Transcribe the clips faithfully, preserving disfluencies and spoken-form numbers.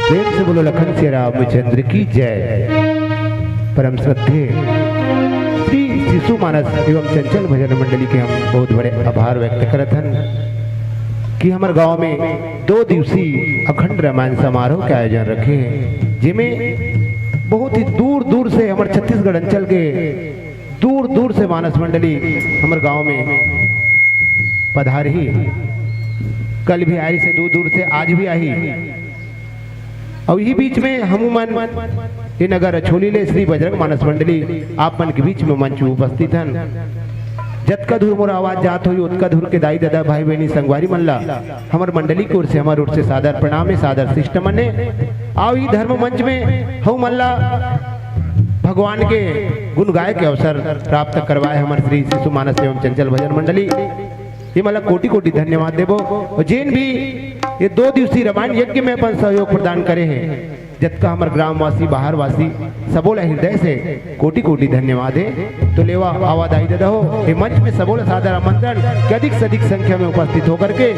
प्रेम से बोलो लखन सिया रामचंद्र की जय। परम श्रद्धेय श्री शिशु मानस एवं चंचल भजन मंडली के हम बहुत बड़े आभार व्यक्त करत हन कि हमर गांव में दो दिवसीय अखंड रामायण समारोह के आयोजन रखे हे, जेमे बहुत ही दूर दूर से हमर छत्तीसगढ़ अंचल के दूर दूर से मानस मंडली हमर गांव में पधारही। कल भी आइस हे दूर दूर से, आज भी आही। अउ इही बीच में हमू मन ए नगर अछोली ले श्री बजरंग मानस मंडली आप मन के बीच में मंच में उपस्थित हन। जतका दूर मोर आवाज जात होही, ओतका दूर के दाई ददा, भाई बहिनी, संगवारी मन ला हमर मंडली के ओर से, हमर ओर से सादर प्रणाम हे, सादर शिष्ट मन हे। अउ इही धर्म मंच में हमू मन ला भगवान के गुण गाए के अवसर प्राप्त करवाए हमर श्री शिशु मानस एवं चंचल भजन मंडली, ये मन ला कोटि कोटि धन्यवाद देबो। अउ जेन भी ये दो दिवसीय रामायण यज्ञ में अपन सहयोग प्रदान करे हे, जतका हमर ग्रामवासी, बाहरवासी, सबो ला हृदय से कोटि कोटि धन्यवाद हे। तो लेवा आवा दाई ददा हो, ये मंच में सबो ला सादर आमंत्रण कि अधिक से अधिक संख्या में उपस्थित होकर के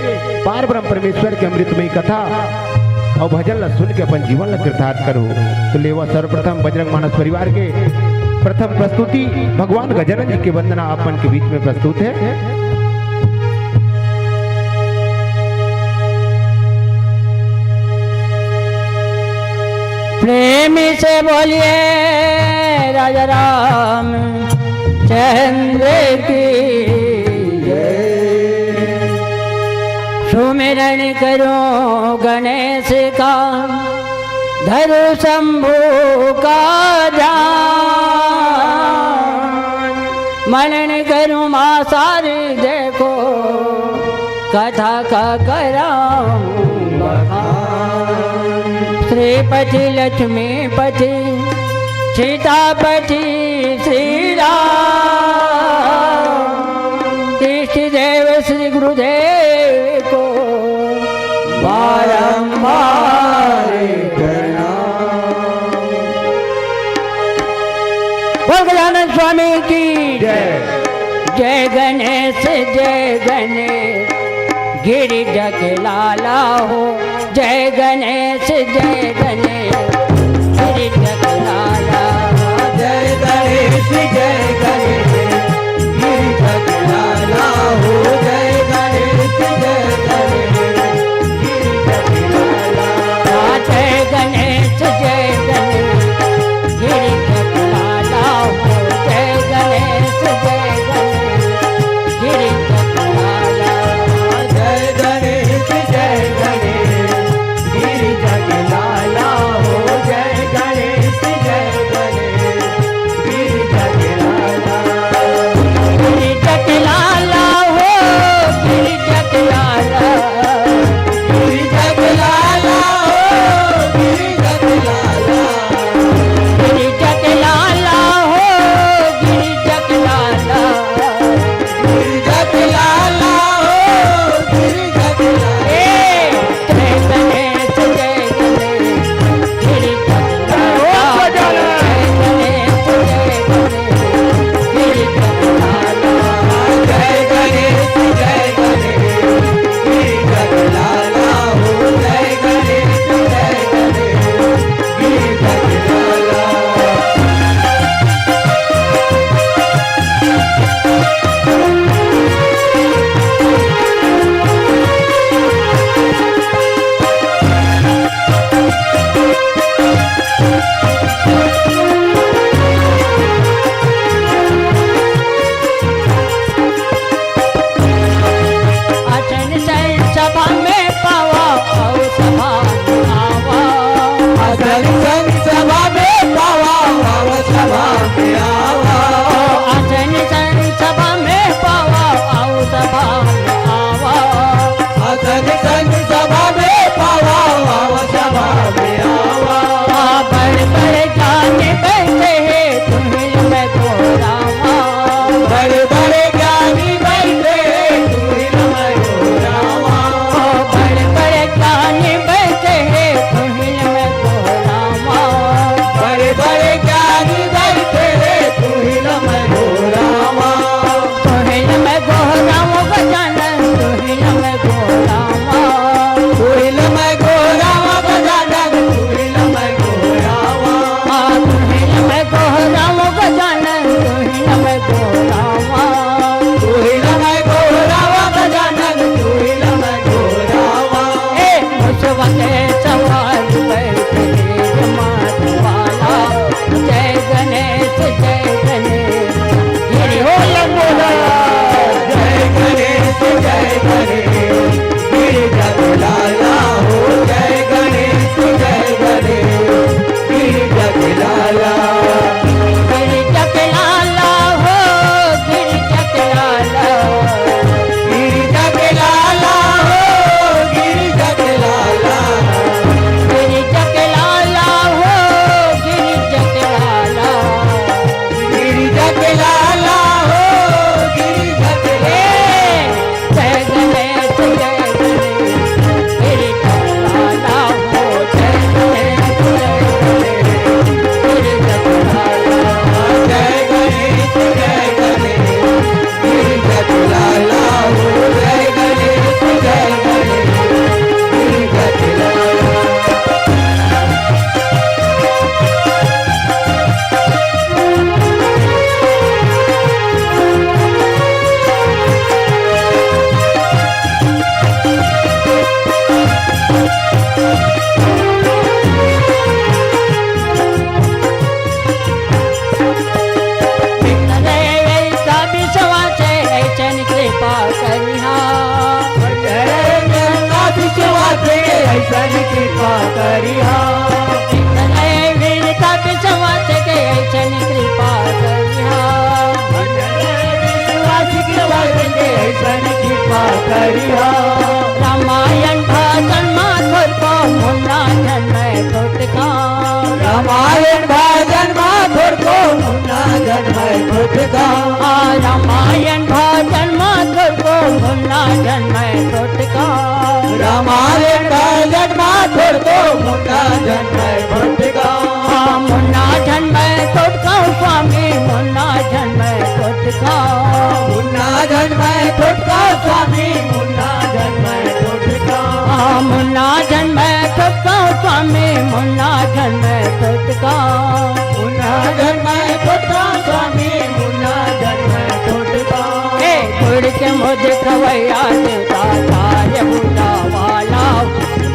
पार ब्रह्म परमेश्वर के अमृतमयी कथा अउ भजन ला सुन के अपन जीवन ला कृतार्थ करो। तो लेवा सर्वप्रथम बजरंग मानस परिवार के प्रथम प्रस्तुति भगवान गजानन जी के वंदना आप मन के बीच में प्रस्तुत हे। प्रेम से बोलिए राजा राम चंद्र की जय। सुमिरन करूं गणेश का, धरूं शंभू का ध्यान। मनन करूं मां शारदे को, कथा का कराऊं बखान। श्रीपति लक्ष्मीपति सीतापति श्री राम, इष्ट देव श्री गुरुदेव को बारंबार प्रणाम। बोल गजानन स्वामी की जय। जय गणेश, जय गणेश, गिरिजा के लाला हो। जय गणेश, जय गणेश, गिरिजा के लाला। जय गणेश, जय गणेश, गिरिजा के लाला हो। जय गणेश, जय गणेश, गिरिजा के लाला। जय गणेश, जय गणेश, गिरिजा के लाला हो। जय गणेश, जय गणेश, गिरिजा के लाला। जय गणेश, जय गणेश, गिरिजा के लाला हो। जय गणेश, जय गणेश, गिरिजा के लाला। कृपा करिहा। विश्वास के ऐसन कृपा करिहा। विश्वास के ऐसन कृपा करिहा। रामायण भजन मा थोरको मुन्ना झन मैं टोटका। रामायण भजन मा थोरको मुन्ना झन मैं टोटका। आ, रामायण भजन मा थोरको मुन्ना झन मैं टोटका। रामायण भजन मा थोरको मुन्ना झन मैं टोटका। आ, मुन्ना झन मैं टोटका स्वामी, मुन्ना झन मैं टोटका। मुन्ना झन मैं टोटका स्वामी, मुन्ना झन मैं टोटका। आ, मुन्ना झन मैं टोटका स्वामी, मुन्ना झन मैं टोटका। मुन्ना झन मैं टोटका स्वामी, मुन्ना झन मैं टोटका। ए, गुर के मोदे खवैया देवता, तारे बूटा वाला,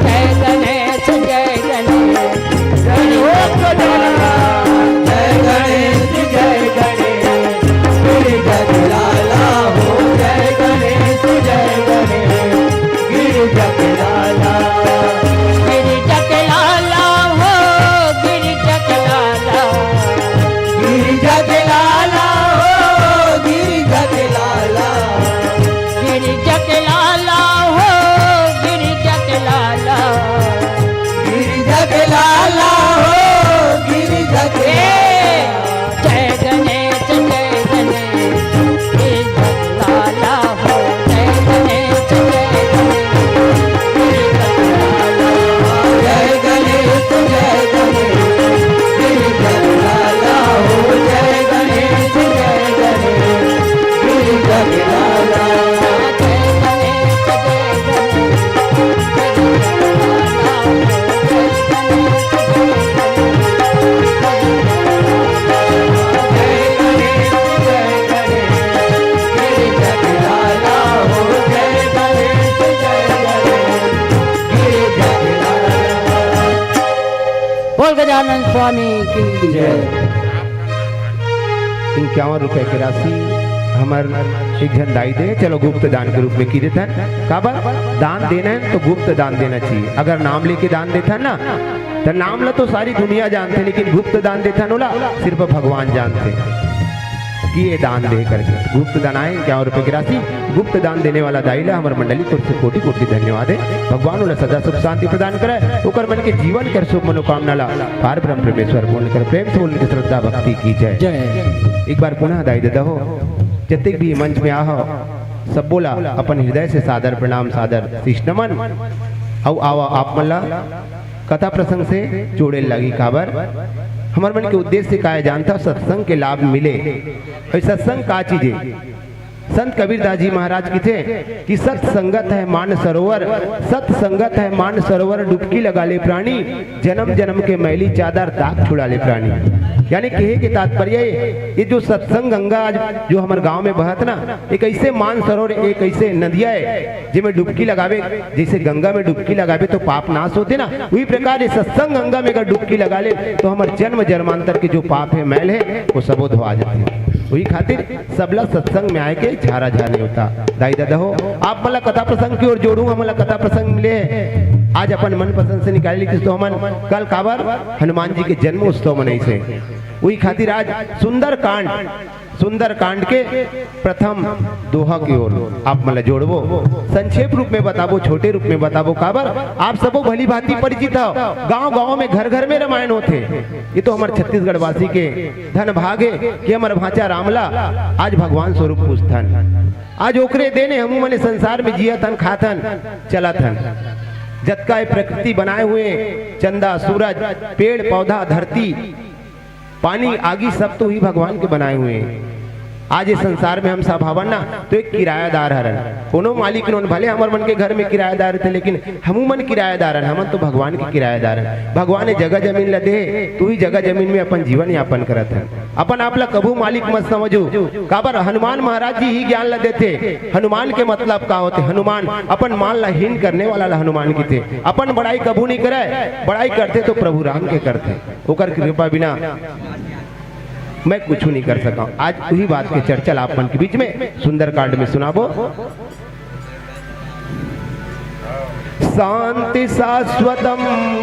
जय गणेश, जय गणेश। जय गणेश, जय गणेश। गिर जग लाला हो, जय गणेश, जय गणेश। गिर जग लाला। गिर जग लाला हो, गिर जग लाला। गिर जग लाला हो, गिर जग लाला। गिर जग लाला हो, गिर जग लाला। गिर जग लाला हो, गिर जग लाला। जय गणेश, जय गणेश, गिर जग लाला हो। जय गणेश, जय गणेश, गिर जग लाला। जय गणेश, जय गणेश, गिर जग लाला हो। जय गणेश, जय गणेश, गिर जग लाला। बोल गजानन स्वामी की जय। इक्यावन रुपए की राशि हमर एक झन दाई दे, चलो गुप्त दान के रूप में की देथन। काबर दान देना है तो गुप्त दान देना चाहिए। अगर नाम लेके दान देथन ना, तो नाम ला तो सारी दुनिया जानथे, लेकिन गुप्त दान देथन ओला सिर्फ भगवान जानथे कि ये दान दे करके। गुप्त दान आए इक्यावन रुपए की राशि, गुप्त दान देने वाला दाई ला हमर मंडली की ओर से कोटि कोटि धन्यवाद है। भगवान ओला सदा सुख शांति प्रदान करे, ओकर मन के जीवन कर शुभ मनोकामना ला पार ब्रह्म परमेश्वर पूर्ण करे। प्रेम से बोल के श्रद्धा भक्ति की जय। जय। एक बार पुनः दाई ददा हो, जतेक भी मंच में आ हो, सब्बो ला अपन हृदय से सादर प्रणाम, सादर शीश नमन। अउ आवा आप मन ला कथा प्रसंग से जोड़े लागी। काबर हमर मन के उद्देश्य का है जानता, सत्संग के लाभ मिले। अउ सत्संग का चीज है? संत कबीर दास जी महाराज किथे कि सत संगत है मान सरोवर, सत संगत है मान सरोवर, डुबकी लगा ले प्राणी, जन्म जन्म के मैली चादर दाग छुड़ा ले प्राणी। यानी कहे के तात्पर्य ये, ये जो सत्संग गंगा आज जो हमर गांव में बहत ना, एक ऐसे मान सरोवर, एक ऐसे नदिया है जेमे डुबकी लगावे, जैसे गंगा में डुबकी लगावे तो पाप नाश होथे ना, वही प्रकार ये सत्संग गंगा में अगर डुबकी लगा ले तो हमर जन्म जन्मांतर के जो पाप है, मैल है, वो सबो धोआ जाथे। वही खातिर सबला सत्संग में आए के झारा झाने होता। दाई ददा हो, आप मन ला कथा प्रसंग की ओर जोड़ूं, हमन ला कथा प्रसंग मिले। आज अपन मनपसंद से निकाले ली तो हमन कल काबर हनुमान जी के जन्म उत्सव मनाइसे। वही खातिर आज सुंदरकांड, सुंदरकांड के प्रथम दोहा की ओर आप मन ला जोड़बो। संक्षेप रूप में बताबो, छोटे रूप में बताबो, काबर आप सबो भली भांति परिचित हो। गांव गांव में, घर घर में रामायण होथे। ये तो हमर छत्तीसगढ़ वासी के धन भाग है कि हमर भांचा राम ला आज भगवान स्वरूप पूजथन। आज ओकरे देन हमू मन संसार में जियत हन, खात हन, चलत हन। जतका ये प्रकृति बनाए हुए, चंदा, सूरज, पेड़, पौधा, धरती, पानी, आगी, सब तो ही भगवान के बनाए हुए हैं। आज ये संसार में हम सब हवन ना, तो एक किरायादार हरन, कोनो मालिक नोन। भले हमर मन के घर में किरायादार थे, लेकिन हमू मन किरायादार हन, हमन तो भगवान के किरायादार हन। भगवान ने जगह जमीन ला दे, तो ही जगह जमीन में अपन जीवन यापन करत हन। अपन आप ला कभू मालिक मत समझो, काबर हनुमान महाराज जी ही ज्ञान ला देथे। हनुमान के मतलब का होथे? हनुमान अपन मान ला हीन करने वाला ला हनुमान किथे। अपन बड़ाई कभू नहीं करे, बड़ाई करथे तो प्रभु राम के करथे, ओकर कृपा बिना। मैं कुछ नहीं कर सका। आज वही बात के चर्चा ला आप मन के बीच में सुंदरकांड में सुनाबो। शांति शाश्वतम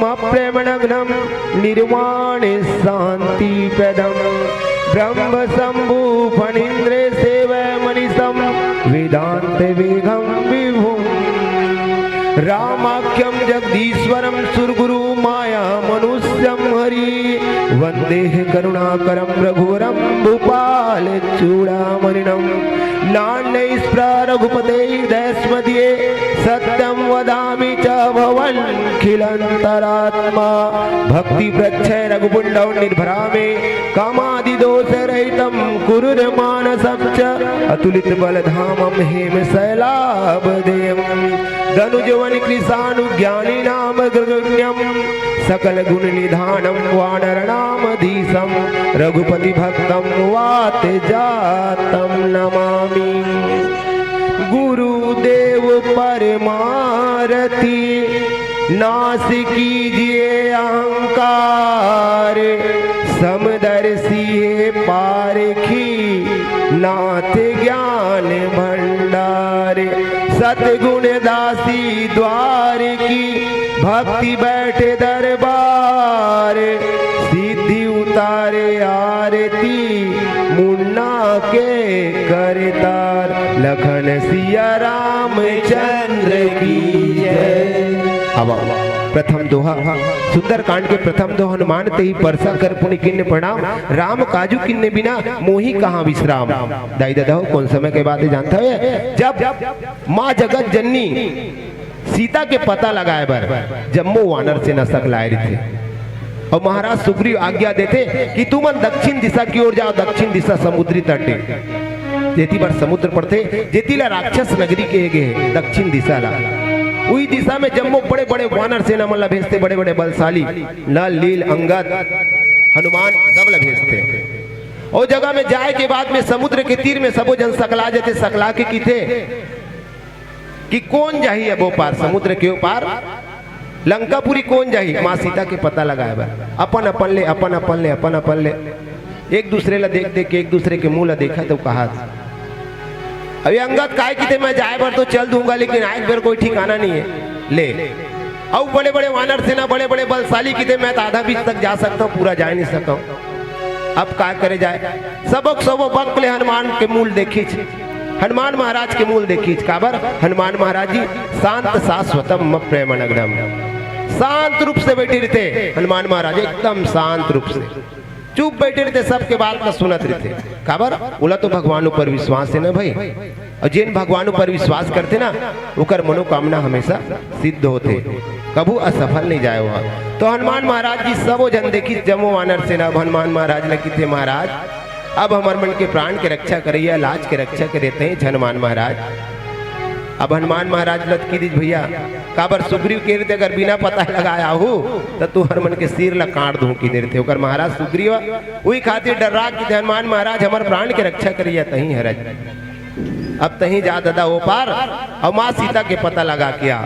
अप्रेम नग्नम निर्वाण शांति प्रदम ब्रह्म शंभु फणींद्र सेवय मनीषम वेदांत वेगम विभुम रामाख्यम जगदीश्वरम सुरगुरु माया मनुष्यम हरि वंदे करुणाकरम रघुवरम भूपाल चूड़ामणिनम नान्य स्पृह रघुपते हृदयस्मध्ये सत्यं वदामि च भवन्खिलन्तरात्मा। भक्ति प्रक्षय रघुपुण्डौ निर्भरामे कामादिदोषरहितं कुरुर्मानसं च अतुलितबलधामं हेमशैलावदेहम्। दनुजवनकृशानुज्ञानिनामग्रगण्यं सकलगुणनिधानं वानरनामधीशं रघुपतिभक्तं वातजातं नमामि। गुरुदेव परमारती नाश कीजिए अहंकार, समदर्शी हे पारखी नाथ ज्ञान भंडार। सतगुण दासी द्वार की भक्ति बैठे दरबार, सिद्धि उतारे आरती मुन्ना के करतार। लखन सिया रामचंद्र की जय। अब प्रथम दोहा, सुंदरकांड के प्रथम दोहा, हनुमान तेहि परसा कर पुनि कीन्ह प्रणाम, राम काजु कीन्हे बिना मोहि कहाँ विश्राम। दाई ददा हो, कोन समय के बात हे जानथव? जब माँ जगत जननी सीता के पता लगाए बर जम्मो वानर सेना सकलाए रहिथे। अउ महाराज सुग्रीव आज्ञा देथे कि तुमन दक्षिण दिशा की ओर जाओ, दक्षिण दिशा समुद्री तट हे, जेती बर समुद्र पड़थे, जेती ला राक्षस नगरी केहे गे हे, दक्षिण दिशा ला। उही दिशा में जम्मो बड़े-बड़े वानर सेना मन ला भेजथे, बड़े-बड़े बलशाली, नल, नील, अंगद, हनुमान सब ला भेजथे। ओ जगह में जाए के बाद में समुद्र के तीर में सबो झन सकला जथे, सकला के किथे, कि कोन जाही अब ओ पार, समुद्र के ओ पार लंकापुरी कोन जाही? माँ सीता के पता लगाए बर अपन अपन ले, अपन अपन ले, अपन अपन ले, एक दूसरे ला देख देख के, एक दूसरे के मुंह ला देखत अउ कहत, अभी अंगद काय किथे, मैं जाए बर तो चल दूंगा, लेकिन आए बर कोई ठिकाना नहीं है। ले, अउ बड़े बड़े वानर सेना, बड़े बड़े बलशाली किथे, मैं तो आधा बीच तक जा सकता हूँ, पूरा जा नहीं सकता हूँ। अब का करे जाए? सबक सबो बक ले हनुमान के मुंह ल देखिच, हनुमान महाराज के मुंह ल देखिच। काबर? हनुमान महाराज जी शांत शाश्वतम प्रेम नग्नम, शांत रूप से बैठे रहिथे हनुमान महाराज, एकदम शांत रूप से चुप बैठे रहिथे, सबके बात ला सुनत रहिथे। काबर? ओला तो भगवान ऊपर विश्वास हे ना भाई। अउ जेन भगवान ऊपर विश्वास करथे ना, ओकर मनोकामना हमेशा सिद्ध होथे, कभू असफल नहीं जाए ओहा। तो हनुमान महाराज जी सबो झन देखिस, जम्मो वानर सेना, अब हनुमान महाराज ला किथे, महाराज, अब हमर मन के प्राण के रक्षा करइया, लाज के रक्षा करे तहीं हनुमान महाराज। अब हनुमान महाराज ला किदिस, भैया, काबर सुग्रीव के रहिथे, अगर बिना पता लगाए आहू, त तुहर मन के सिर ला काट दूं किदे रहिथे। ओकर महाराज सुग्रीव उही खातिर डर्रा किथे, हनुमान महाराज, हमर प्राण के रक्षा करइया तहीं हरस। अब तहीं जा ददा ओ पार, अउ माँ सीता के पता लगा के आ।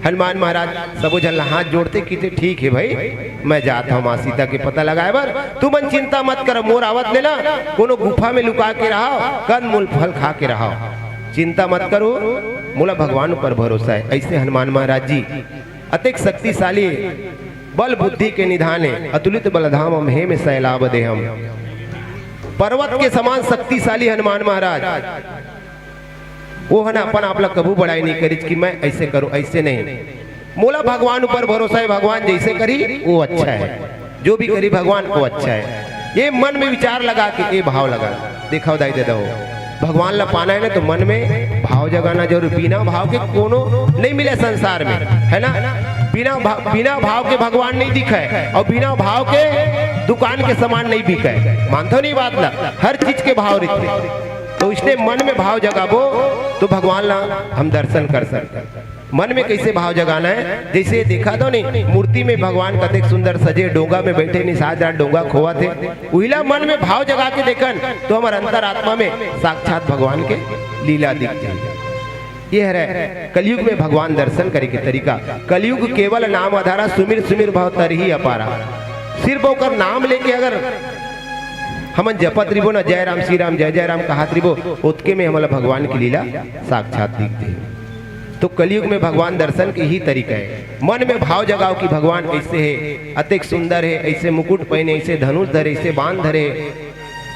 हनुमान महाराज सबो झन ला हाथ जोड़थे, किथे, ठीक हे भाई, मैं जात हंव माँ सीता के पता लगाए बर, तुमन चिंता मत करव, मोर आवत ले ना कोनो गुफा में लुका के रहव, कंद मूल फल खा के रहव, चिंता मत करो, मोला भगवान ऊपर भरोसा हे। अइसे हनुमान महाराज जी अतेक शक्तिशाली, बल बुद्धि के निधान हे, अतुलित बलधामम हेम शैलावदेहम। पर्वत के समान शक्तिशाली हनुमान महाराज। ओ हन अपन आप ला कभू बड़ाई नहीं करिस कि मैं अइसे करूं, अइसे नहीं। मोला भगवान ऊपर भरोसा हे, भगवान जइसे करही ओ अच्छा हे, जो भी करही भगवान ओ अच्छा हे। ये मन में विचार लगा के, ये भाव लगा, देखव दाई ददा हो, भगवान ला पाना हे ना, तो मन में भाव जगाना जरूरी। बिना भाव के कोनो नहीं मिले संसार में, हे ना? बिना भा-, बिना भाव के भगवान नहीं दिखे, अउ बिना भाव के दुकान के सामान नहीं बिके। मानथव नहीं बात ला? हर चीज के भाव रहिथे। तो इसने मन में भाव जगाबो तो भगवान ला हम दर्शन कर सकथन। मन में कइसे भाव जगाना हे? जइसे देखत हव नहीं, मूर्ति में भगवान कतेक सुंदर सजे, डोंगा में बइठे, निषाद रात डोंगा खोवत हे, उहिला मन में भाव जगा के देखन तो हमर अंतरात्मा में साक्षात भगवान के लीला दिखथे। ये हरे कलयुग में भगवान दर्शन करे के तरीका। कलयुग केवल नाम आधारा, सुमिर सुमिर भव तरही अपारा। सिर्फ ओकर नाम लेके अगर हमन जपत रहिबो ना, जय राम श्री राम, जय जय राम कहत रहिबो, ओतके में हमला भगवान के लीला साक्षात दिखथे। तो कलयुग में भगवान दर्शन के ही तरीका है। मन में भाव जगाओ कि भगवान ऐसे है, अतेक सुंदर है, ऐसे मुकुट पहने, ऐसे धनुष धरे, ऐसे बाण धरे,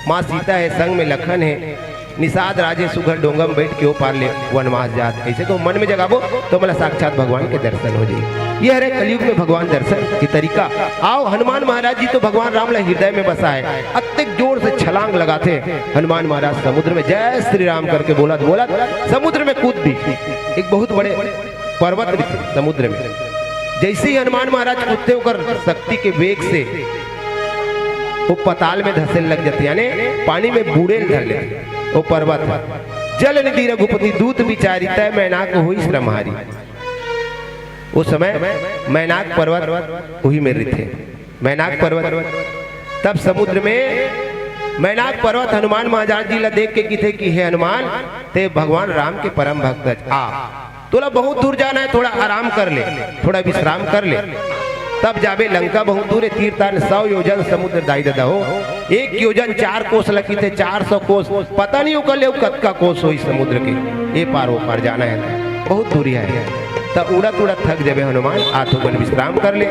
माँ सीता है, संग में लखन है, निषाद राजे सुघर डोंगा में बैठ के ओ पार ले वनवास जात। ऐसे तो मन में जगाबो तो मला साक्षात भगवान के दर्शन हो जाई। ये हरे कलयुग में भगवान दर्शन के तरीका। आओ, हनुमान महाराज जी तो भगवान राम ला हृदय में बसा है, अतेक जोर से छलांग लगाथे हनुमान महाराज समुद्र में, "जय श्री राम" करके बोलत बोलत समुद्र में कूद दी। एक बहुत बड़े पर्वत रहिथे समुद्र में। जैसे ही हनुमान महाराज कूदथे, ओकर शक्ति के वेग से वो पताल में धसेल लग जाथे, यानी पानी में बूड़े ल धर लेथे वो पर्वत ह। "जल निधि रघुपति दूत बिचारी, तय मैनाक होई श्रमहारी।" उस समय मैनाक पर्वत वही में रहिथे, मैनाक पर्वत। तब समुद्र में मैनाक पर्वत हनुमान महाराज जी ला देख के किथे कि "हे हनुमान, ते भगवान राम के परम भक्त हच, आ, तोला बहुत दूर जाना है, थोड़ा आराम कर ले, थोड़ा विश्राम कर ले, तब जाबे। लंका बहुत दूर है, तीर तान सौ योजन समुद्र दाई ददा हो, एक योजन चार कोस ल किथे, चार सौ कोस, पता नहीं ओकर ले कतका कोस होई समुद्र के, ए पार ओ पार जाना है, बहुत दूरिया है।" त उड़त उड़त थक जाबे हनुमान, आथो बन विश्राम कर ले,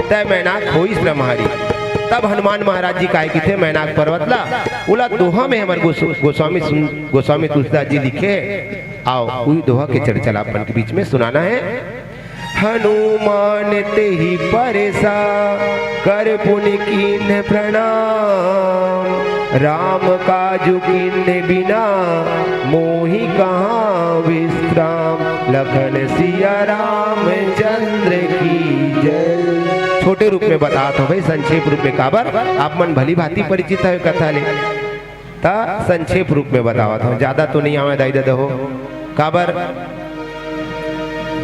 तय मैनाक होई श्रमहारी। तब हनुमान महाराज जी काय किथे मैनाक पर्वत ला, ओला दोहा में हमर गोस-, गोस्वामी सुन-, गोस्वामी तुलसीदास जी लिखे हे। आओ, उही दोहा के चर्चा ला अपन के बीच में सुनाना है। हनुमान तेहि परसा कर पुनि कीन्ह प्रणाम, राम काजु कीन्ह बिना मोहि कहाँ विश्राम, लखन सिया रामचंद्र की जय। छोटे रूप में बतात हंव भाई, संक्षेप रूप में, काबर आप मन भली भांति परिचित हवे कथा ले। त संक्षेप रूप में बतावत हंव, ज्यादा तो नइ आवय दाई ददा हो। काबर,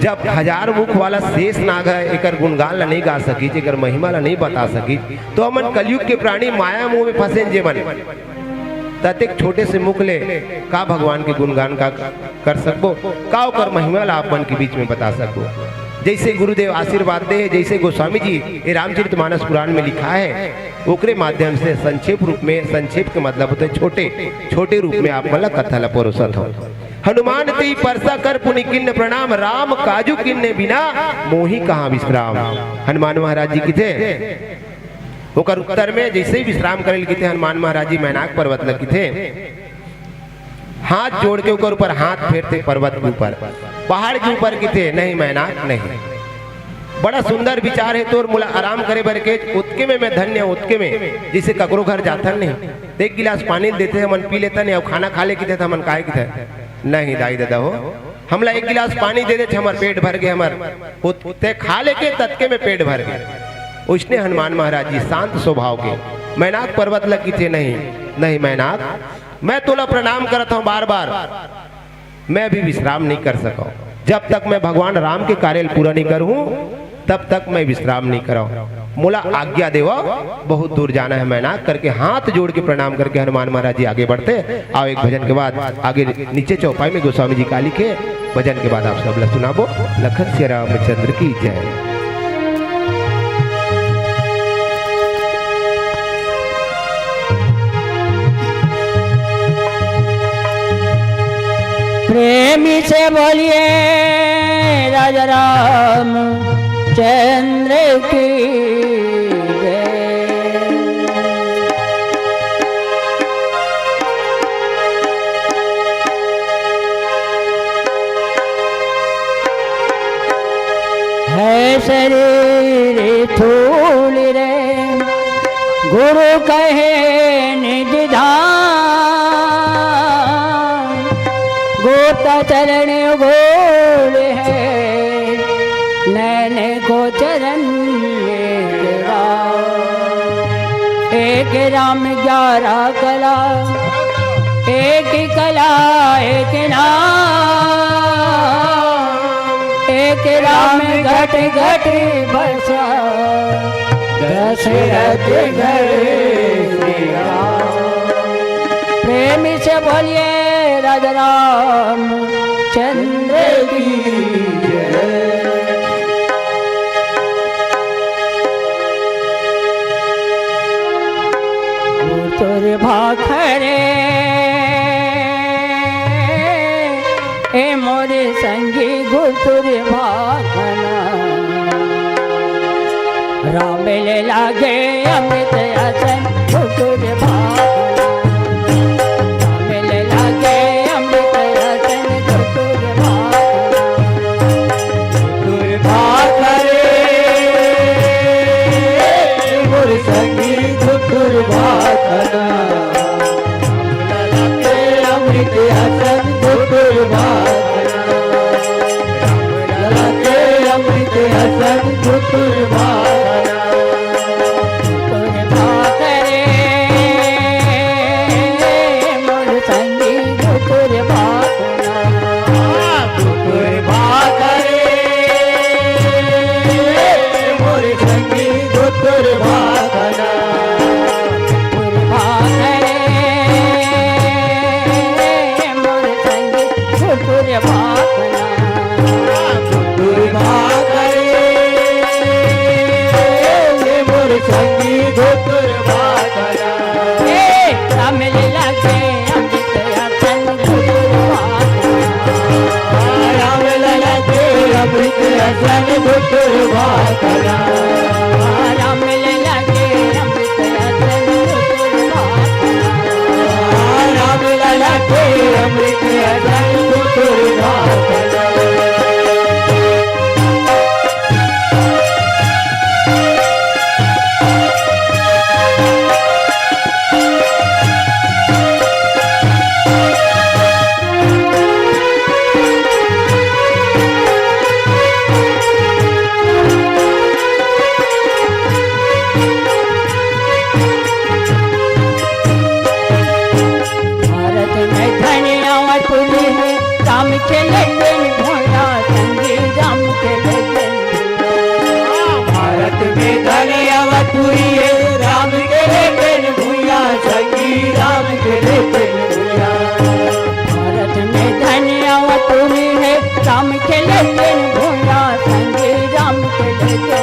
जब हजार मुख वाला शेष नाग ह एकर गुणगान ला नइ गा सकिस, एकर महिमा ला नइ बता सकिस, तो हमन कलयुग के प्राणी माया मोह में फंसेन जेमन, त अतेक छोटे से मुख ले का भगवान के गुणगान का कर सकबो, का ओकर महिमा ला आप मन के बीच में बता सकबो। जैसे गुरुदेव आशीर्वाद दे हे, जैसे गोस्वामी जी ये रामचरितमानस पुराण में लिखा है, ओकरे माध्यम से संक्षेप रूप में, संक्षेप के मतलब होथे छोटे, छोटे रूप में आप मन ला कथा ला परोसत हंव। हनुमान तेहि परसा कर पुनि कीन्ह प्रणाम, राम काजु कीन्हे बिना मोहि कहाँ विश्राम। हनुमान महाराज जी किथे, ओकर उत्तर में जैसे ही विश्राम करे ल किथे, हनुमान महाराज जी मैनाक पर्वत ल किथे, हाथ जोड़ के ओकर ऊपर हाथ फेरथे पर्वत के ऊपर, पहाड़ के ऊपर किथे, "नहीं मैनाक, नहीं। बड़ा सुंदर विचार हे तोर, मोला आराम करे बर के, ओतके में मैं धन्य, ओतके में।" जैसे ककरो घर जाथन नहीं, त एक गिलास पानी देथे, हमन पी लेथन, अउ खाना खा ले किथे, त हमन काय किथे, "नहीं दाई ददा हो, हमला एक गिलास पानी दे दे, हमर पेट भर गे, हमर ओत-, ते खा लेके ततके में पेट भर गे।" उसने हनुमान महाराज जी शांत स्वभाव के मैनाक पर्वत ल किथे, "नहीं, नहीं मैनाक, मैं तोला प्रणाम करत हंव बार बार, मैं अभी विश्राम नहीं कर सकंव। जब तक मैं भगवान राम के कार्य ल पूरा नहीं करहूं, तब तक मैं विश्राम नहीं करंव। मोला आज्ञा देवा, बहुत दूर जाना है मैनाक," करके हाथ जोड़ के प्रणाम करके हनुमान महाराज जी आगे बढ़थे। आओ, एक भजन के बाद आगे नीचे चौपाई में गोस्वामी जी का लिखे, भजन के बाद आप सब ला सुनाबो। लखन सिया रामचंद्र की जय। प्रेमी से बोलिए राजा राम चंद्र की जय। है शरीर थूल रे, गुरु कहे निज धाम। गोता चरण गोल है, नैन गोचरन एक राम। एक राम ग्यारह कला, एक कला एक नाम। एक राम घट घट बसा, दशरथ घर श्री राम। प्रेम से बोलिए राजा राम चंद्र की जय। गुरु तोर भाखरे, ए मोरे संगी गुरु राम ले लागे अमृत असन धतुर भाखना। राम ले लागे अमृत असन धतुर भाखना। धतुर भाखरे मोर संगी धतुर भाखना। राम लला के अमृत असन धतुर भाखना। राम लला के अमृत असन धतुर भाखना। धतुर भाखरे मोर संगी धतुर भाखना। धतुर भाखरे मोर संगी धतुर भाखना। धतुर भाखरे मोर संगी धतुर भाखना। धतुर भाखरे मोर संगी धतुर भाखना। ए, राम लला के अमृत असन धतुर भाखना। राम लला के अमृत असन धतुर भाखना। राम लला के अमृत असन धतुर भाखना। राम लला के अमृत असन धतुर भाखना। भारत में धन अवध पुरी हे, राम के लेकिन भूया, संगी राम के लेकिन भूया। भारत में धन अवध पुरी हे, राम के लेकिन भूया, संगी राम के लेकिन भूया। भारत में धन अवध पुरी हे, राम के लेकिन भूया, संगी राम के लेकिन भूया।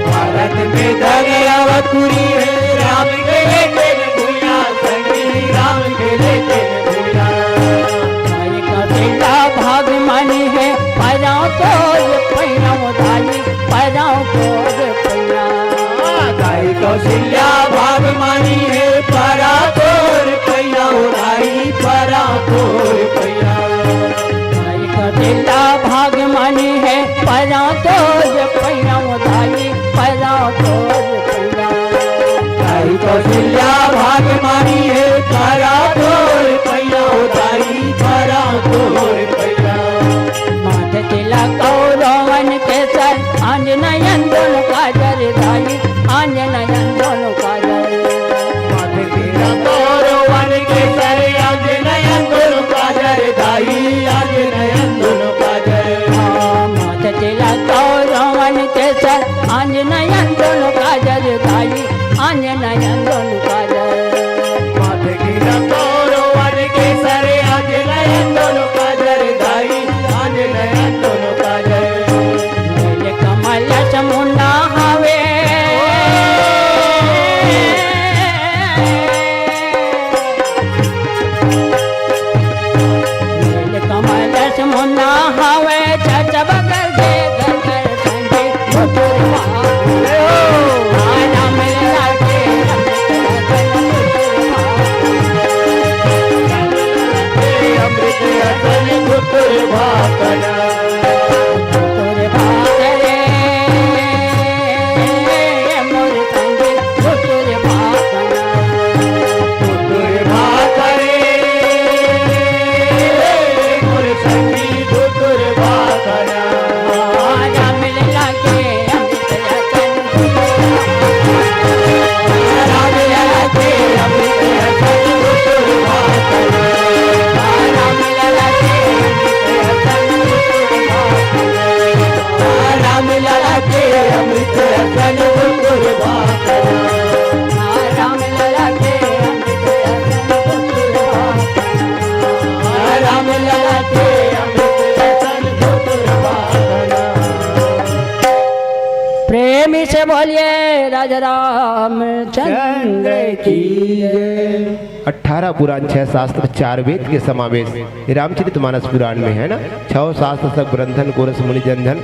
भारत में धन अवध पुरी हे, राम के लेकिन भूया, संगी राम के लेकिन भूया। दाई कौशल्या भाग मानी हे, पराव तोर पैया दाई, पराव तोर पैया। दाई कौशल्या भाग मानी हे, पराव तोर पैया दाई, पराव तोर पैया। दाई कौशल्या भाग मानी हे, पराव तोर पैया दाई, पराव तोर पैया। दाई कौशल्या भाग मानी हे, पराव तोर पैया दाई, पराव तोर पैया। माथे तिलक अउ रोवन केसर, आंजनयन दोनों काजर दाई, आंजनयन दोनों काजर। माथे तिलक अउ रोवन केसर, आंजनयन दोनों काजर दाई, आंजनयन दोनों काजर। हाँ, माथे तिलक अउ रोवन केसर, आंजनयन दोनों काजर दाई, आंजनयन दोनों काजर। माथे तिलक अउ रोवन केसर, आंजनयन दोनों काजर दाई, आंजनयन दोनों काजर। नील कमल समुंडा हवे। नील कमल समुंडा हवे, छछ बगल दे गगन संगी धतुर भाखना। राम लला के अमृत असन धतुर भाखना। धतुर भाखरे मोर संगी धतुर भाखना। धतुर भाखरे मोर संगी धतुर भाखना। राम लला के अमृत असन धतुर भाखना। राम लला के अमृत असन धतुर भाखना। राम लला के अमृत असन धतुर भाखना। राम लला के अमृत असन धतुर भाखना। राम लला के अमृत असन धतुर भाखना। राम लला के अमृत असन धतुर भाखना। प्रेमी से बोलिए राजा रामचंद्र की जय। अठारह पुराण, छह शास्त्र, चार वेद के समावेश ये रामचरित मानस पुराण में है ना। छह शास्त्र सब ग्रंथन, गोरस मुनि जन धन,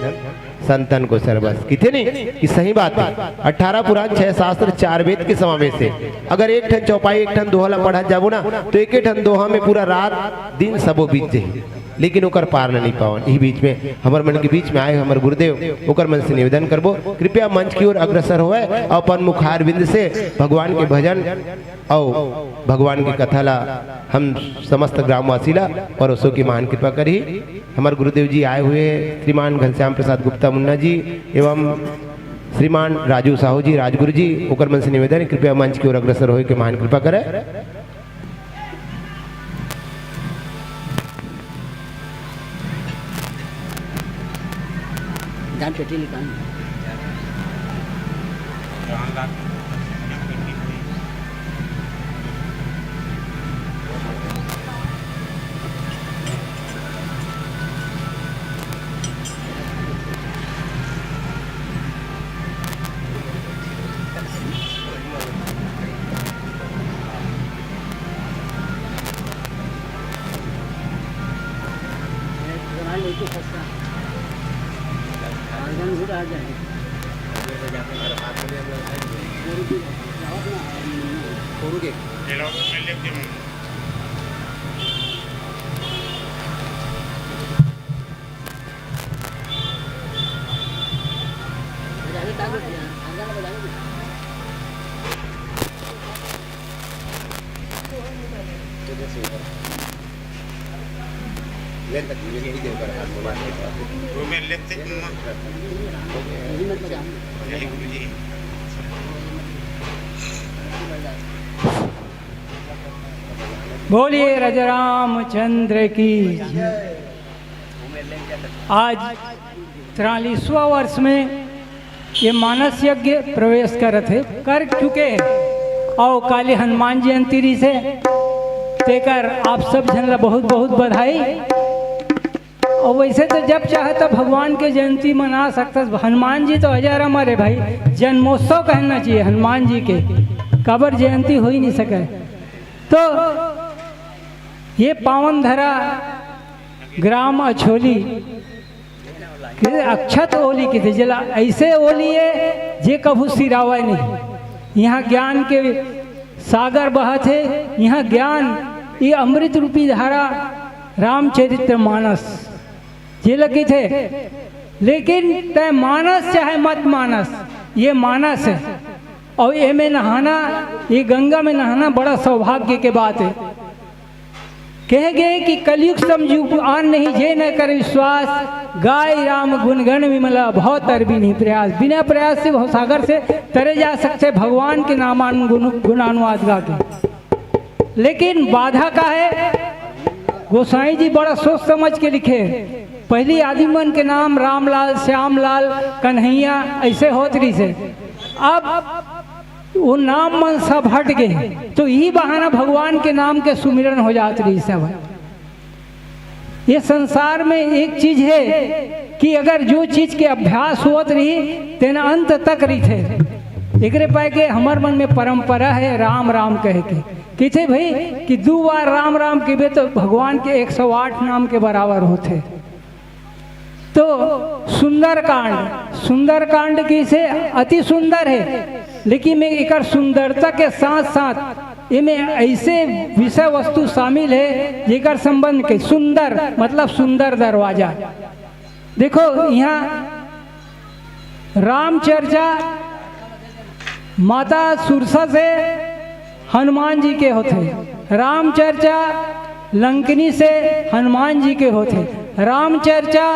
संतन को सरबस किथे नहीं कि सही बात है। अठारह पुराण, छह शास्त्र, चार वेद के समावेश है। अगर एक ठन चौपाई, एक ठन दोहा ला पढ़त जाबो ना, तो एक ठन दोहा में पूरा रात दिन सबो बीत जाही, लेकिन ओकर पार ल नहीं पावन। इही बीच में हमर मन के बीच में आए हमर गुरुदेव, ओकर मन से निवेदन करबो, कृपया मंच की ओर अग्रसर होवय, अपन मुखारविंद से भगवान के भजन अउ भगवान के कथा ला हम समस्त ग्रामवासी ला परोसो की महान कृपा करही। हमर गुरुदेव जी आए हुए हैं, श्रीमान घनश्याम प्रसाद गुप्ता मुन्ना जी एवं श्रीमान राजू साहू जी, राजगुरु जी, ओकर मन से निवेदन है, कृपया मंच की ओर अग्रसर होए के महान कृपा करे। जान पेटी निकाल। बोलिए राजा रामचंद्र की जय। आज तिरालीसवाँ वर्ष में ये मानस यज्ञ प्रवेश करत हे, कर चुके हे। अउ काली हनुमान जयंती रिहिसे, तेकर आप सब झन ला बहुत बहुत बधाई। अउ वैसे तो जब चाहे तब भगवान के जयंती मना सकथस। हनुमान जी तो अजर अमर हे भाई, जन्मोत्सव कहना चाहिए हनुमान जी के, काबर जयंती हो ही नहीं सके। तो ये पावन धरा ग्राम अछोली के अक्षत ओली किथे, जेला ऐसे ओली हे जे कभू सिरावय नहीं। यहाँ ज्ञान के सागर बहत हे, यहाँ ज्ञान, ये अमृत रूपी धारा, रामचरित्र मानस जेला किथे। लेकिन तय मानस चाहे मत मानस, ये मानस हे। अउ एमे नहाना, ये गंगा में नहाना बड़ा सौभाग्य के बात हे। कहे गए कि कलयुग सम जुग आन नहीं, जे न करे विश्वास, गाय राम गुणगण विमला, भव तर भी नहीं प्रयास। बिना प्रयास से भवसागर से तरे जा सकथे, भगवान के नामान गुण, गुणानुवाद गा के। लेकिन बाधा का हे? गोसाई जी बड़ा सोच समझ के लिखे। पहली आदमी मन के नाम रामलाल, श्यामलाल, कन्हैया ऐसे होत रिहिसे। अब वो नाम मन सब हट गए, तो यही बहाना भगवान के नाम के सुमिरन हो जात रहिस हे। ये संसार में एक चीज हे कि अगर जो चीज के अभ्यास होत रही, तेन अंत तक रहिथे। एकरे पाए के हमर मन में परंपरा हे राम राम कहे के। किथे भाई कि दू बार राम राम कहिबे तो भगवान के एक सौ आठ नाम के बराबर होथे। तो सुंदरकांड, सुंदरकांड कइसे अति सुंदर हे, लेकिन में एकर सुंदरता के साथ साथ एमे ऐसे विषय वस्तु शामिल हे जेकर संबंध के सुंदर मतलब सुंदर दरवाजा। देखो यहाँ रामचर्चा माता सुरसा से हनुमान जी के होथे, रामचर्चा लंकिनी से हनुमान जी के होथे, राम चर्चा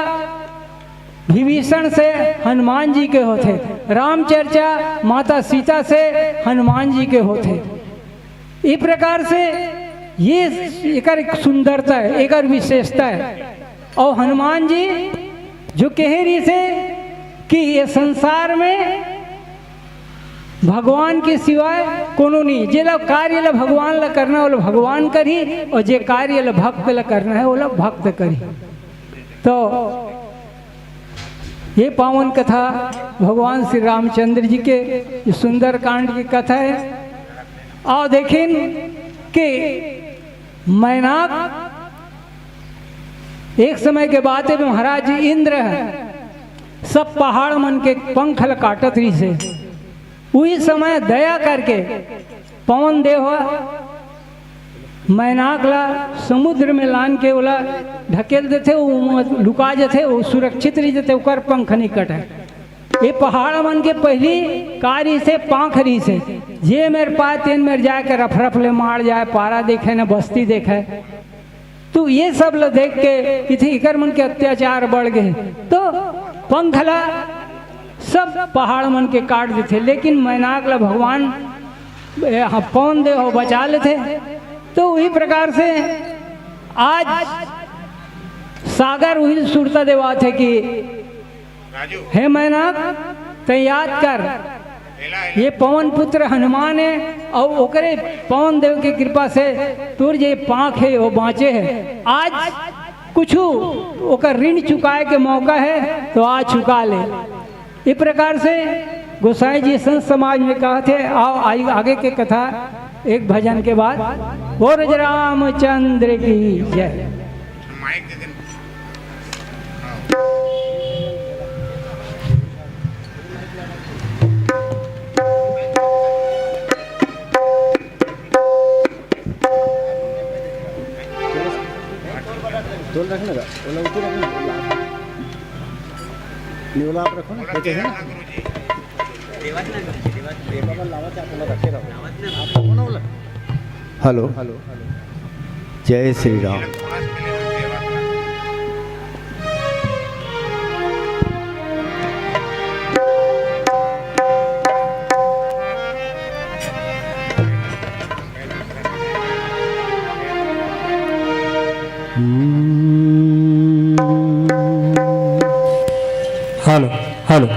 विभीषण से हनुमान जी के होथे, राम चर्चा माता सीता से हनुमान जी के होथे। इस प्रकार से ये एकर एक सुंदरता हे, एकर विशेषता हे। अउ हनुमान जी जो कहे रहिसे कि ये संसार में भगवान के सिवाय कोनो नहीं, जेला कार्य ला भगवान ला करना, ओला भगवान करही, अउ जे कार्य ला भक्त ला करना हे, ओला भक्त करही। तो ये पावन कथा भगवान श्री रामचंद्र जी के, ये सुंदरकांड की कथा हे। अउ देखिन कि मैनाक एक समय के बात हे, महाराज इंद्र हे, सब पहाड़ मन के पंख ल काटत रहिस हे। उही समय दया करके पवन देव ह मैनाक ला समुद्र में लान के ओला ढकेल देथे, वो लुका जथे, वो सुरक्षित रहि जथे, ओकर पंख नहीं कटे। ये पहाड़ मन के पहली का रहिस हे, पाँख रहिस हे। जे मेर पाए तेन मेर जाए के रफ रफ ले मार जाए, पारा देखे न बस्ती देखे। तो ये सब ल देख के इथे इकर मन के अत्याचार बढ़ गए, तो पंख ला सब पहाड़ मन के काट देथे, लेकिन मैनाक ला भगवान, ए, हाँ, पवन देव बचा लेथे। तो वही प्रकार से आज सागर उही सुरता देवाथे कि हे मैनाक, तैं याद कर, ये पवन पुत्र हनुमान हे, अउ ओकरे पवन देव के कृपा से तोर जे पाँख हे, वो बाँचे हे। आज कुछु ओकर ऋण चुकाए के मौका हे, तो आज चुका ले। इस प्रकार से गोसाई जी संत समाज में कहत हे। आओ, आई-, आगे के कथा एक भजन के बाद। बोल रामचंद्र की जय। माइक दे दे। तोल रखना का, ओला ऊपर रखना। नहीं, ओला आप रखो ना, बचे है ना। Hello, hello. जय Shri Ram. Hello, hello,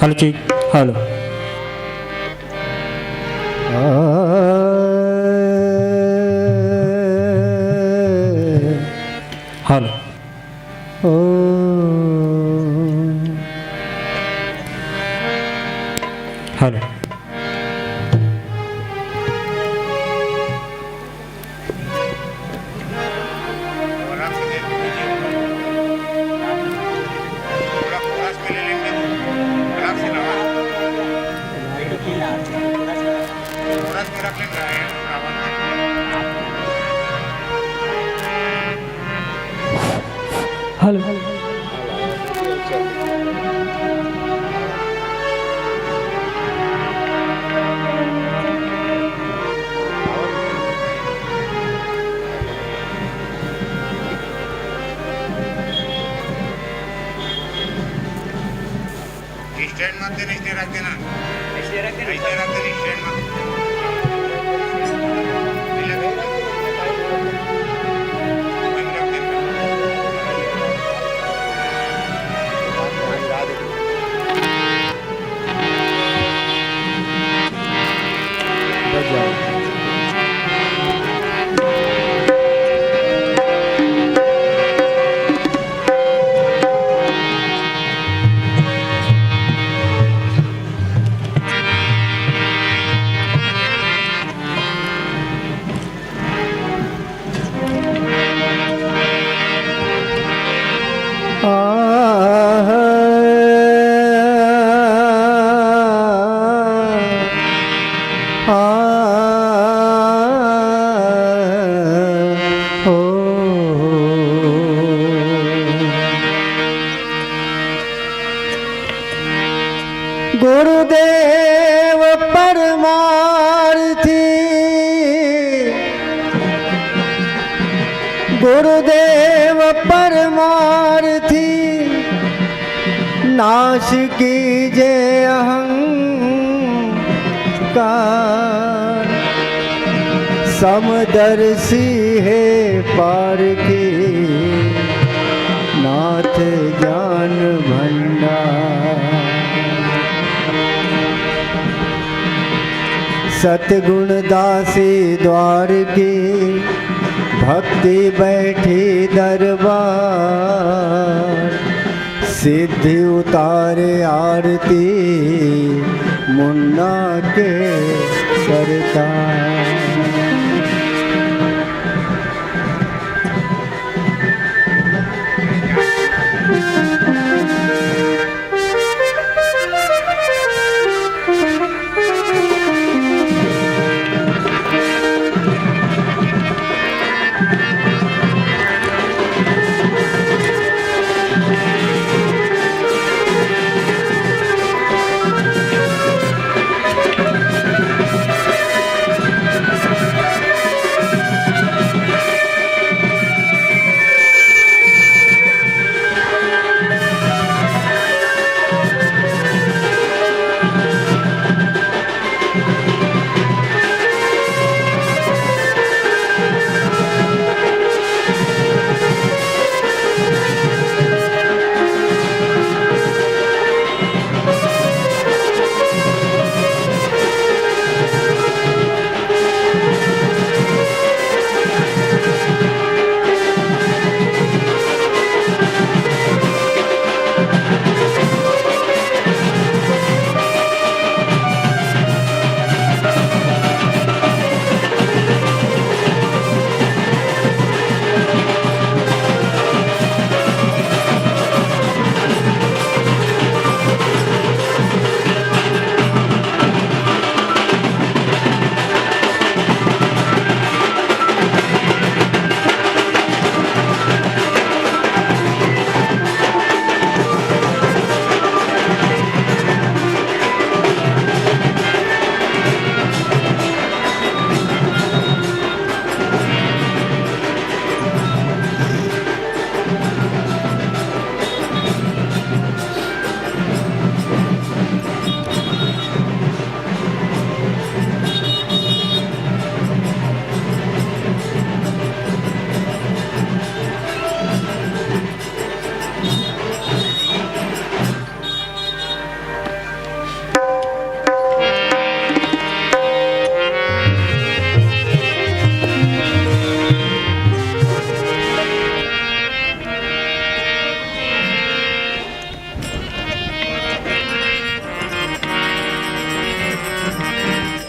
hello, ठीक, hello. Hello. Hello. Hello. Stand मत देना, स्टैंड रख देना। स्टैंड रख देना। स्टैंड मत। गुरुदेव परमार्थी, गुरुदेव परमार्थी, नाश कीजे अहंकार। समदर्शी हे पारखी, नाथ ज्ञान भंडार। सतगुण दासी द्वार की, भक्ति बैठी दरबार। सिद्धि उतारे आरती मुन्ना के सरकार।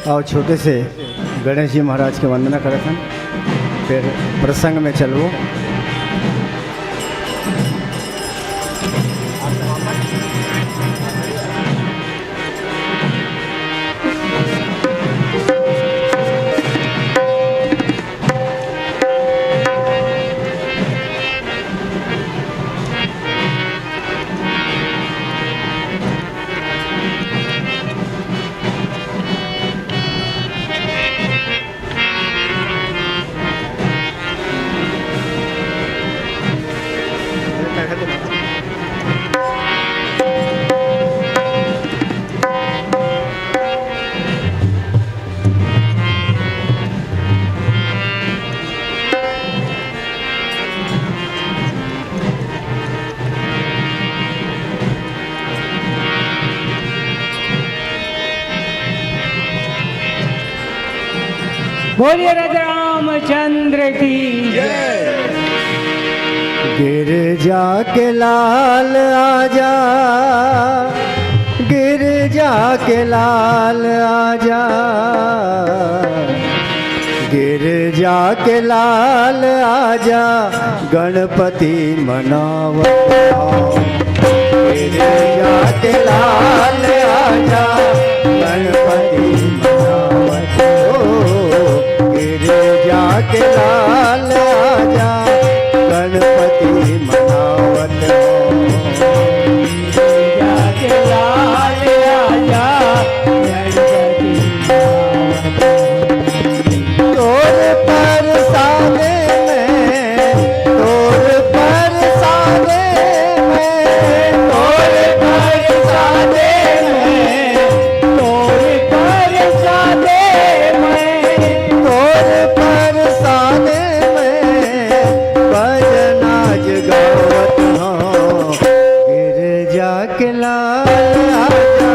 अउ छोटे से गणेश जी महाराज के वंदना करत हन, फिर प्रसंग में चलबो। बोलिए राजा रामचंद्र की जय। गिरजा के लाल आजा, गिरजा के लाल आजा, गिरजा के लाल आजा, गणपति मनावत हौं। गिरजा के लाल आजा, गणपति मनावत हौं। गिरजा के लाल आजा, गणपति मनावत हौं। गिरजा के लाल आजा, गणपति मनावत हौं। तोर परसादे में, तोर परसादे में, तोर परसादे में, तोर परसादे में, तोर परसादे में, भजन आज गावत हौं। गिरजा के लाल आजा,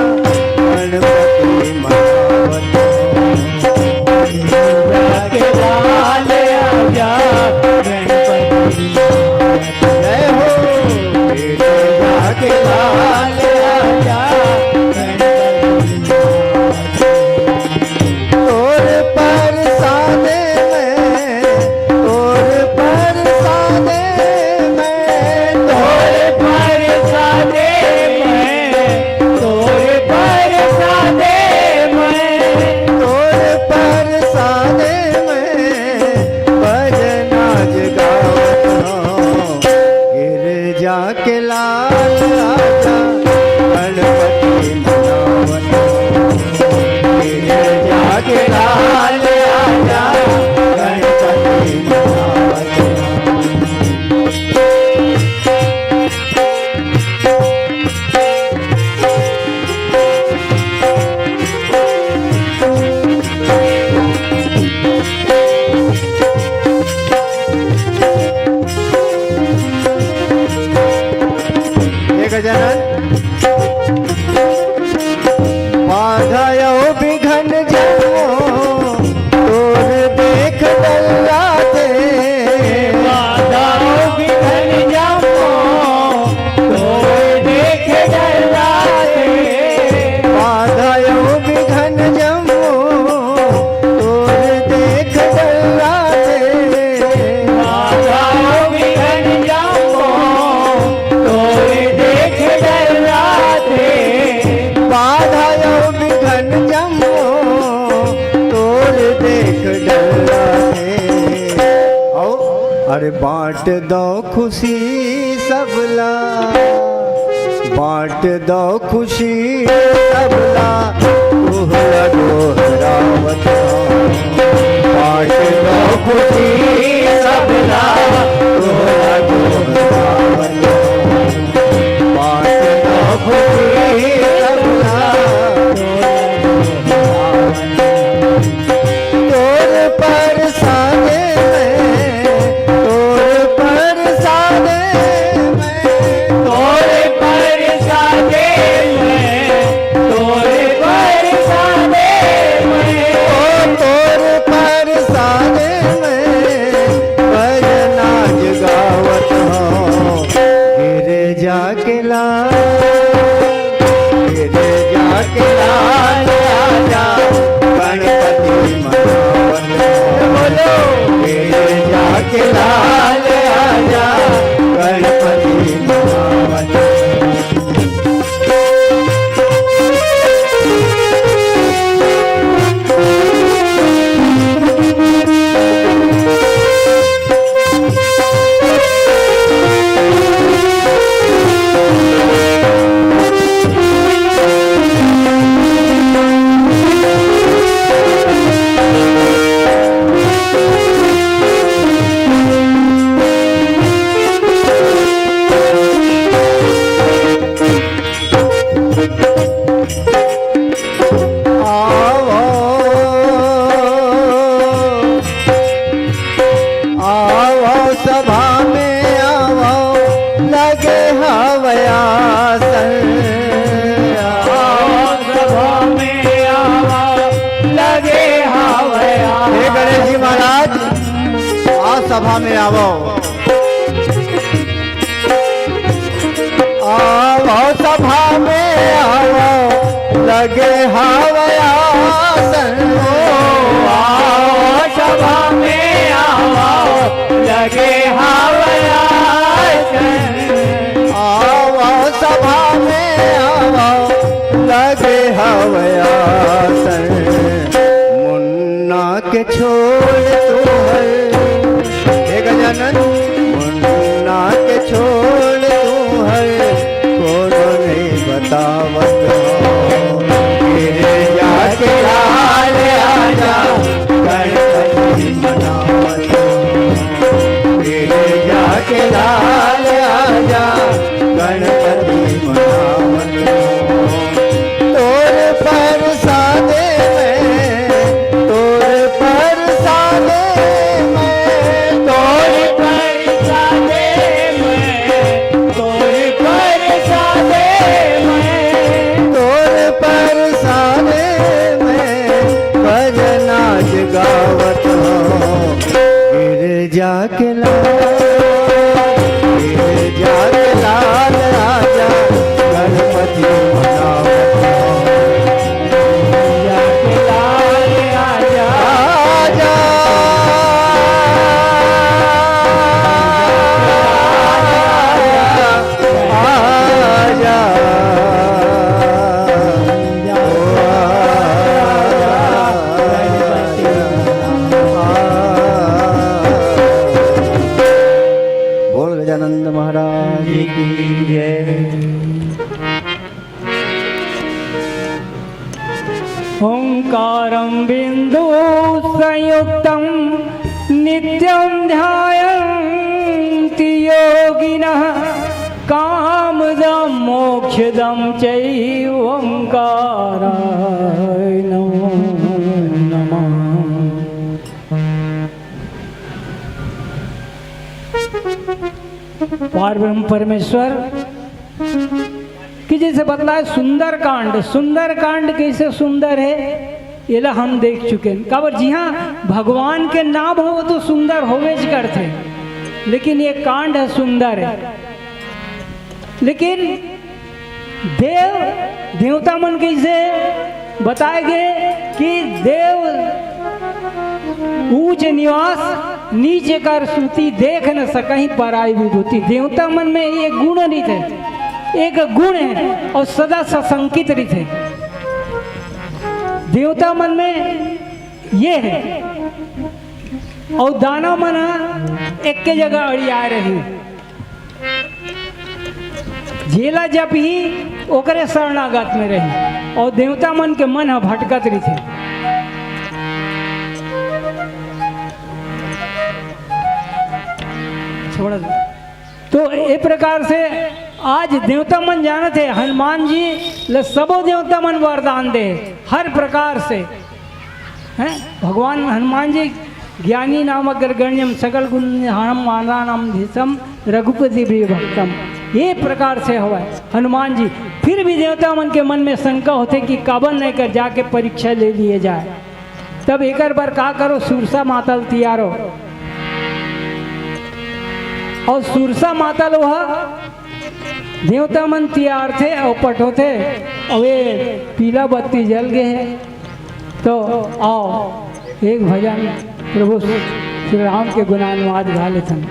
गणपति मनावत हौं। गिरजा के लाल आजा, गणपति मनावत हौं। जय हो। गिरजा के लाल आजा, गणपति मनावत हौं। तोर परसादे में, तोर परसादे में, तोर परसादे में, तोर परसादे में, तोर परसादे में, भजन आज गावत हौं। गिरजा के लाल आजा, गणपति मनावत हौं। गिरजा के लाल आजा, गणपति मनावत हौं। हे गजानन, बाधा अउ विघन जम्मो तोर देख डर्राथे। बाधा अउ विघन जम्मो तोर देख डर्राथे। बाधा अउ विघन जम्मो तोर देख डर्राथे। बाधा अउ विघन जम्मो तोर देख डर्राथे। बाधा अउ विघन जम्मो तोर देख डर्राथे। अउ अरे बांट दव खुशी सबला, बांट दव खुशी सबला, तोहला गोहरावत हौं। बांट दव खुशी सबला, तोहला गोहरावत हौं। बांट दव खुशी सबला, तोहला गोहरावत हौं। तोर परसादे में, तोर परसादे में, तोर परसादे में, तोर परसादे में, ओ तोर परसादे में, में आवो, आवो सभा में आवो, लगे हवय आसन। आवो सभा में आवो, लगे हवय आसन। आवो सभा में आवो, लगे हवय आसन। मुन्ना के छोड़ तू हर, हे गजानन, मुन्ना के छोड़ तू हर, कोनो नहीं बतावत हो। गिरजा के लाल आजा, गणपति मनावत हो। गिरजा के लाल आजा, गणपति मनावत हो। तोर प्रसादे में, तोर प्रसादे में, तोर प्रसादे में, तोर प्रसादे में, तोर प्रसादे में भजन आज गावत हो। गिरजा के लाल, गिरजा के लाल आजा, गणपति मनावत हो। गिरजा के लाल आजा, आजा, आजा। बोल गजानंद महाराज की जय। ओंकारं बिंदु संयुक्तं नित्यं ध्यायन्ति योगिनः। कामदं मोक्षदं चैव ओंकाराय नमो नमः। पार ब्रह्म परमेश्वर कि जैसे बतलाए सुंदर कांड, सुंदर कांड कैसे सुंदर है, एला हम देख चुके हैं। काबर जिहाँ भगवान के नाम हो, वो तो सुंदर होवेच करथे, लेकिन ये कांड है सुंदर है। लेकिन देव, देवता मन कैसे बताए गए कि देव ऊंच निवास, नीच कर सूती, देख न सकहीं पराई विभूति। देवता मन में ये गुण रहिथे, एक गुण है और सदा सशंकित रहिथे। देवता मन में ये है और दानव मन ह एक के जगह अड़ियाए रही। जेला जपही ओकरे शरणागत में रही और देवता मन के मन ह भटकत रहिथे। छोड़ दे। तो ए प्रकार से आज देवता मन जानत हे, हनुमान जी ल सबो देवता मन वरदान दे हर प्रकार से। हैं? भगवान हनुमान जी ज्ञानी नाम अग्रगण्यम सकल गुण निधानम मानवानाम धीशम रघुपति प्रिय भक्तम। ये प्रकार से हवय हनुमान जी। फिर भी देवता मन के मन में शंका होथे कि काबर नहीं कर जाके परीक्षा ले लिए जाए। तब एकर बर का करो, सुरसा माता ल तियारो। और सुरसा माता ल ओह देवता मन तियारथे और पठोथे, और ये पीला बत्ती जल गए है। तो आओ, एक भजन प्रभु श्री राम के गुणानुवाद गा लेथन।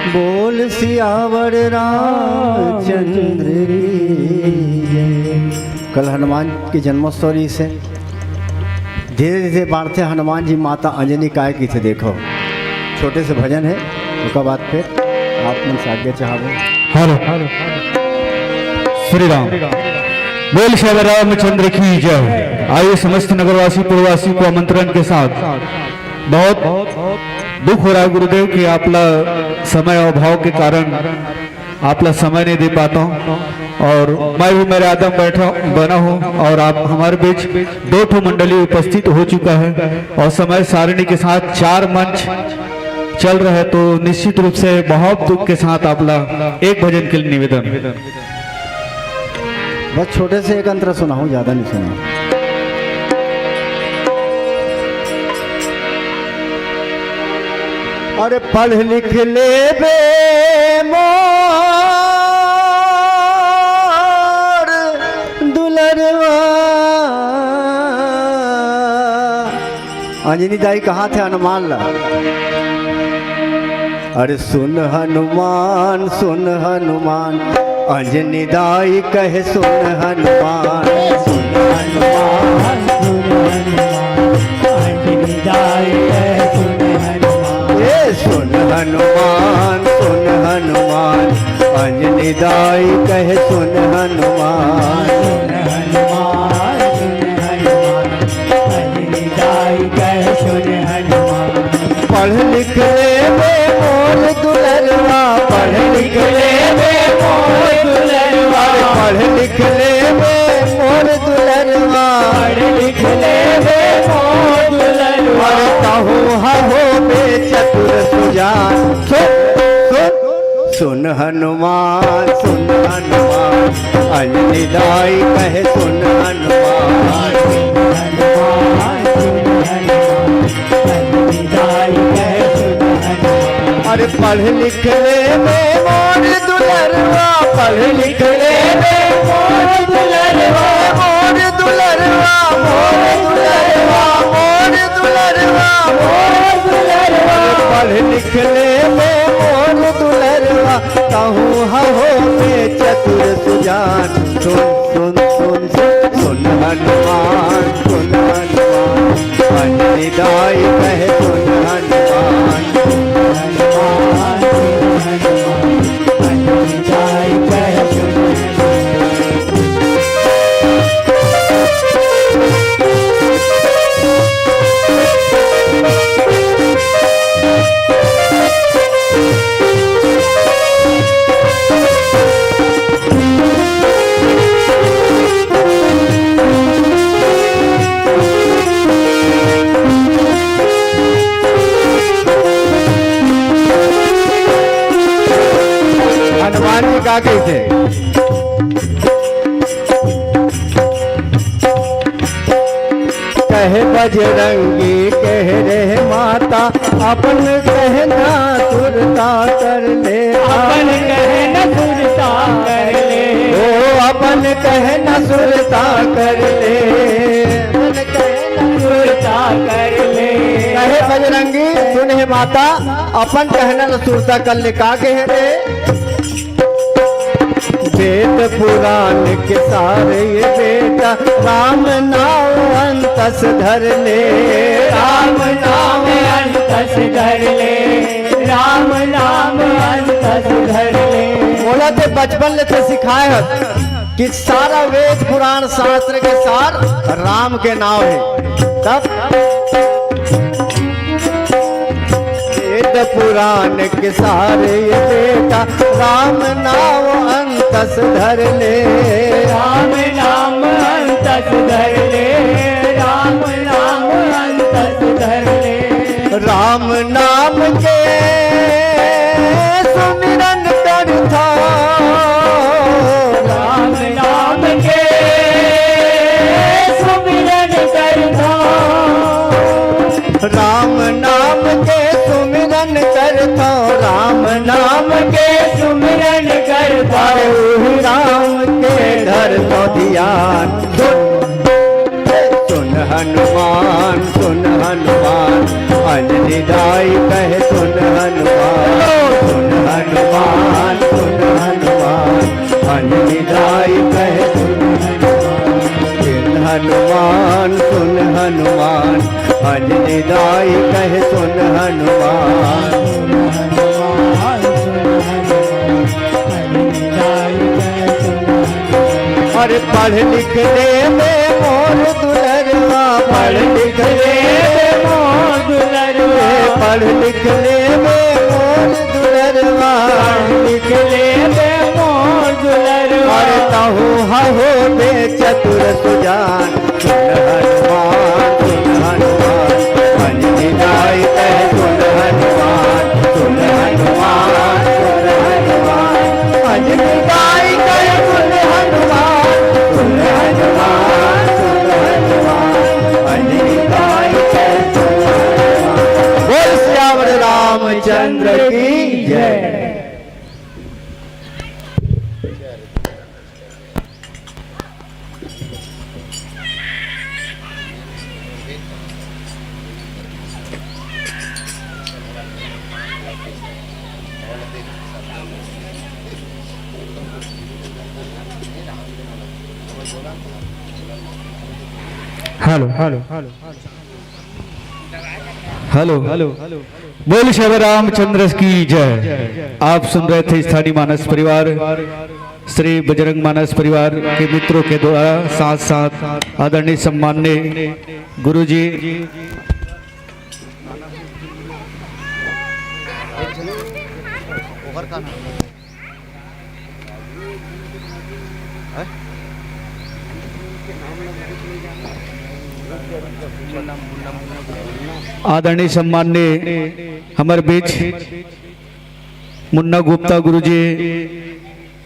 बोल सियावर रामचंद्र की जय। कल हनुमान के जन्मोत्सव रहिस हे। धीरे धीरे बाढ़थे हनुमान जी, माता अंजनी काय कहिथे देखो। छोटे से भजन है, ओकर बाद फिर आप मन से आज्ञा चाहबो। हेलो, श्री राम। बोल श्याम रामचंद्र की जय। आइए समस्त नगरवासी पुरवासी को आमंत्रण के साथ बहुत दुख हो रहा है गुरुदेव कि आपला समय अभाव के कारण आपला समय नहीं दे पाता हूँ और मैं भी मर्यादा में बैठा बना हूँ और आप हमारे बीच दो ठो मंडली उपस्थित हो चुका है और समय सारिणी के साथ चार मंच चल रहा है, तो निश्चित रूप से बहुत दुख के साथ आपला एक भजन के लिए निवेदन। बस छोटे से एक अंतरा सुनाऊं, ज्यादा नहीं सुनाऊं। अरे पढ़ लिख लेबे मोर दुलरवा। अंजनी दाई कहाथे हनुमान ला, अरे सुन हनुमान, सुन हनुमान, अंजनी दाई कहे सुन हनुमान। सुन हनुमान, सुन हनुमान, अंजनी दाई कहे सुन हनुमान। ए सुन हनुमान, सुन हनुमान, अंजनी दाई कहे सुन हनुमान। सुन हनुमान, सुन हनुमान, अंजनी दाई कहे सुन हनुमान। पढ़ लिख लेबे मोर दुलरवा, पढ़ लिख लेबे मोर दुलरवा, पढ़ लिख लेबे मोर दुलरवा, पढ़ लिख लेबे मोर दुलरवा। अरे तहूँ ह होबे चतुर सुजान। सुन, सुन, सुन हनुमान, सुन हनुमान, अंजनी दाई कहे सुन हनुमान। अरे पढ़ लिख लेबे मोर दुलरवा, पढ़ लिख लेबे मोर दुलरवा, मोर दुलरवा, मोर दुलरवा, मोर दुलरवा, मोर दुलरवा। पढ़ लिख लेबे मोर दुलरवा, तहूँ ह होबे चतुर सुजान। सुन, सुन, सुन, सुन, सुन हनुमान, सुन हनुमान, अंजनी दाई कहे सुन हनुमान। सुन हनुमान, सुन हनुमान, अंजनी दाई कहे सुन हनुमान। हनुमान जी का कहिथे? कहे बजरंगी कह रे माता, अपन कहना सुरता कर ले। अपन कहना सुरता कर ले। ओ अपन कहना सुरता कर ले। अपन कहना सुरता कर ले। कहे बजरंगी सुन हे माता, अपन कहना ल सुरता कर ले। का कहे रे? वेद पुराण के सार ये बेटा, राम नाम अंतस धर ले। राम नाम अंतस धर ले, राम नाम अंतस धर ले। मोला ते बचपन ले ते सिखाए हस कि सारा वेद पुराण शास्त्र के सार राम के नाम हे। तब वेद पुराण के सार ये बेटा, राम नाम अंतस धर ले। राम नाम अंतस धर ले, राम नाम अंतस धर ले। राम नाम के सुमिरन करथो। राम नाम के सुमिरन करथो। राम नाम के सुमिरन करथो, राम नाम के सुमिरन करथो। अरे उही राम के धरथो धियान। सुन, सुन हनुमान, सुन हनुमान, अंजनी दाई कहे सुन हनुमान। सुन हनुमान, सुन हनुमान, अंजनी दाई कहे सुन हनुमान। सुन हनुमान, सुन हनुमान, अंजनी दाई कहे सुन हनुमान। अरे पढ़ लिख लेबे मोर दुलरवा, पढ़ लिख लेबे मोर दुलरवा। ए पढ़ लिख लेबे मोर दुलरवा। पढ़ लिख लेबे मोर दुलरवा। अरे तहूँ ह होबे चतुर सुजान। सुन हनुमान, सुन हनुमान, अंजनी दाई कहे सुन हनुमान। सुन हनुमान, सुन हनुमान, अंजनी दाई कहे सुन हनुमान। सुन हनुमान, सुन हनुमान, अंजनी दाई कहे सुन हनुमान। बोल Siyavar Ramchandra hello, hello, hello, hello. बोल श्री रामचंद्र की जय। आप सुन रहे थे स्थानीय मानस परिवार, श्री बजरंग मानस परिवार के मित्रों के द्वारा, साथ साथ आदरणीय सम्माननीय गुरुजी। आदरणीय सम्माननीय हमर बीच मुन्ना गुप्ता गुरुजी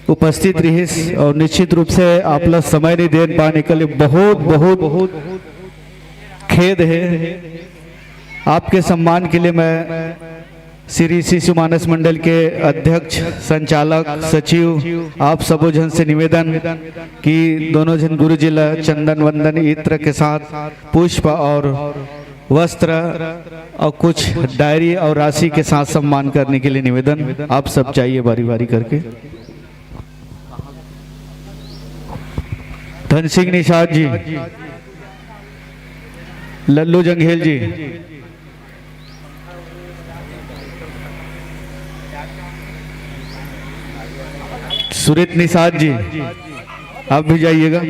उपस्थित रहिस और निश्चित रूप से आप ला समय नहीं दे पाने के लिए बहुत, बहुत, बहुत खेद है। आपके सम्मान के लिए मैं श्री शिशु मानस मंडल के अध्यक्ष, संचालक, सचिव, आप सबो झन से निवेदन कि दोनों झन गुरु जी ला चंदन वंदन इत्र के साथ पुष्प और वस्त्र और कुछ डायरी और राशि के साथ सम्मान करने के लिए निवेदन। आप सब जाइए बारी बारी करके। धन सिंह निषाद जी, लल्लू जंघेल जी, सुरेश निषाद जी, आप भी जाइएगा।